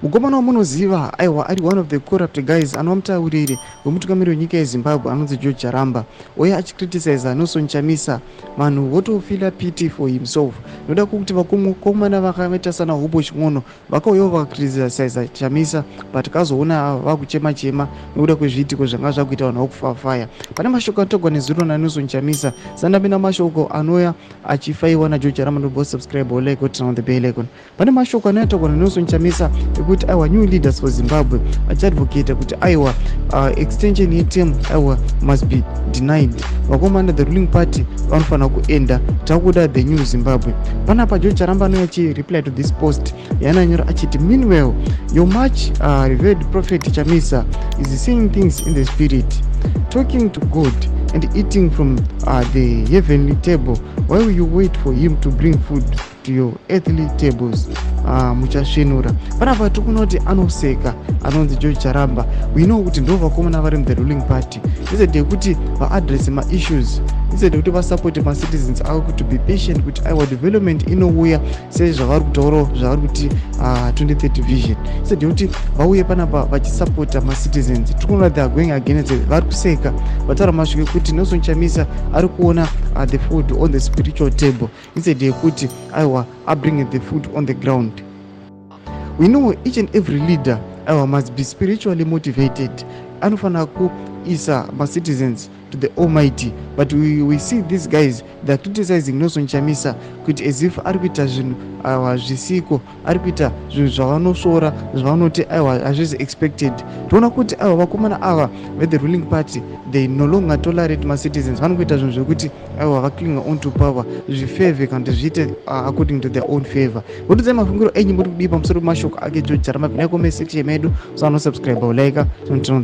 Mukomana wamunoziva, aiwa, ari one of the corrupt guys, anova mutauriri wemutungamiri wenyika yeZimbabwe anonzi George Charamba, uye achicriticiza Nelson Chamisa, vanhu votofeela pity for himself noda kwekuti vakomana vakaita sana Hopo Chin'ono vakauyawo vakacriticiza Chamisa, but kazoona vakuchema chema nekuda kwezviitiko zvanga zvakuita vanhu vakufafaya. Pane mashoko atogwa nezuro naNelson Chamisa. Sandapinda mashoko anouya achifaiwa naGeorge Charamba, ndobva subscribe, like, turn on the bell icon. Pane mashoko anoyatogwa naNelson Chamisa ekuti aiwa, new leaders for Zimbabwe, achiadvocata kuti aiwa, extension yeterm, aiwa, must be denied. Vakomana, the ruling party vanofanira kuenda, takuda the new Zimbabwe. Panapa George Charamba anouya achireply to this post yaananyora achiti, "Meanwhile, your much revered prophet Chamisa is seeing things in the spirit, talking to God and eating from the heavenly table. Why will you wait for him to bring food to your earthly tables?" Muchasvinura. Panapa tiri kuona kuti anoseka anonzi George Charamba. We know kuti ndo vakomana vari muthe ruling party. Instead yekuti vaaddress maissues, instead yekuti vasupporte macitizens avo to be patient kuti aiwa, development inouya sezvavari kutaurawo, zvavari kuti 2030 vision, instead yekuti vauye panapa vachisupporta macitizens, tiri kuona they are going against. Vari kuseka, vataura mashoko ekuti Nelson Chamisa ari kuona the food on the spiritual table instead yekuti aiwa, abring the food on the ground. We know each and every leader, aiwa, must be spiritually motivated, anofanira kuisa macitizens to the Almighty, but we see these guys, they are criticizing Nelson Chamisa kuti as if ari kuita zvinhu, aiwa, zvisiko, ari kuita zvinhu zvavanosvora, zvavanoti aiwa, hazvisi expected. Toona kuti aiwa, vakomana ava vethe ruling party, they no longer tolerate macitizens. Vanokuita zvinhu zvekuti aiwa, vaclinga on to power, zvifavor kana kuti zviite according to their own favor. Votidzai mafungiro enyu, muri kudii pamusoro pemashoko ake George Charamba? Pinai comment section medu, usanosubscribe, ulike, turn on the